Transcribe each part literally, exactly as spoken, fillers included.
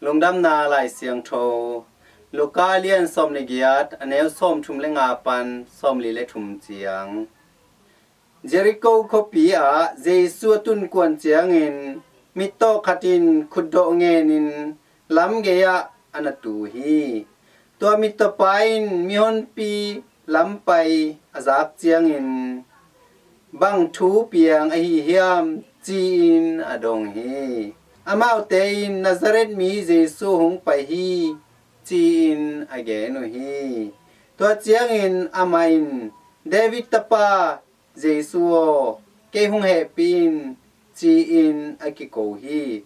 Lungdamna Lai Siangtho, Luka lian sawm le giat, a neu sawm thum le nga pan sawm li le thum ciang. Jericho khuapi ah Jesu a tunkuan ciangin mittaw khat in khutdawh ngenin lam gei ah a na tu hi. Tua mittawpa in mihonpi lam pai a zak ciangin, "Bang thu piang ahi hiam?" ci-in a dong hi. Amaute in, "Nazareth mi Jesu hong pai hi," ci-in a gen uh hi. Tua ciangin amah in, "David tapa Jesu aw, kei hong hehpih in," ci-in a kiko hi.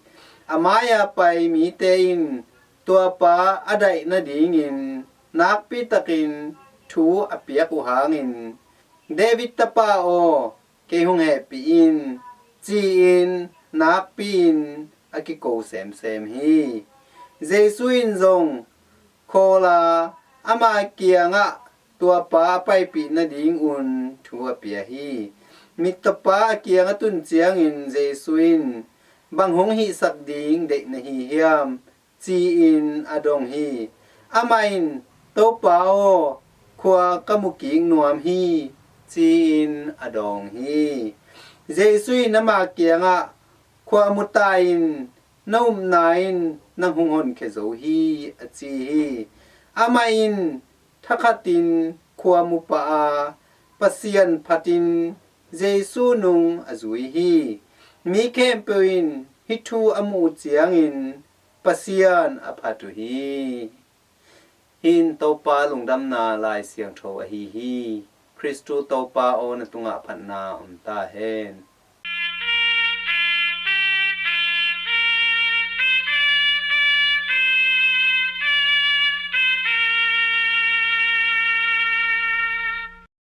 A mai-a pai mite in tuapa a daih nadingin nakpitakin thu a piak uh hangin, "David tapa aw, kei hong hehpih in," ci-in nakpi-in a kiko semsem hi. Jesu in zong khawl a, ama kiangah tuapa a paipih nadingun thu a pia hi. Mittawpa a kiang a tun ciangin Jesu in, "Bang hong hihsak ding deih na hi hiam?" ci-in a dong hi. Amah in, "Topa aw, khua ka mu kik nuam hi," ci-in a dawng hi. Jesu in ama kiangah, "Khua mu ta in, na upna in nang hong honkhia zo hi," a ci hi. Amah in thakhatin khua mu pah a, Pasian phatin Jesu nung a zui hi. Mi khempeuh in hih thu a muh uh ciangin Pasian a phat uh hi. Hih in Topa Lungdamna Lai Siangtho ahi hi. Khristu Topa aw, na tungah phatna om ta hen.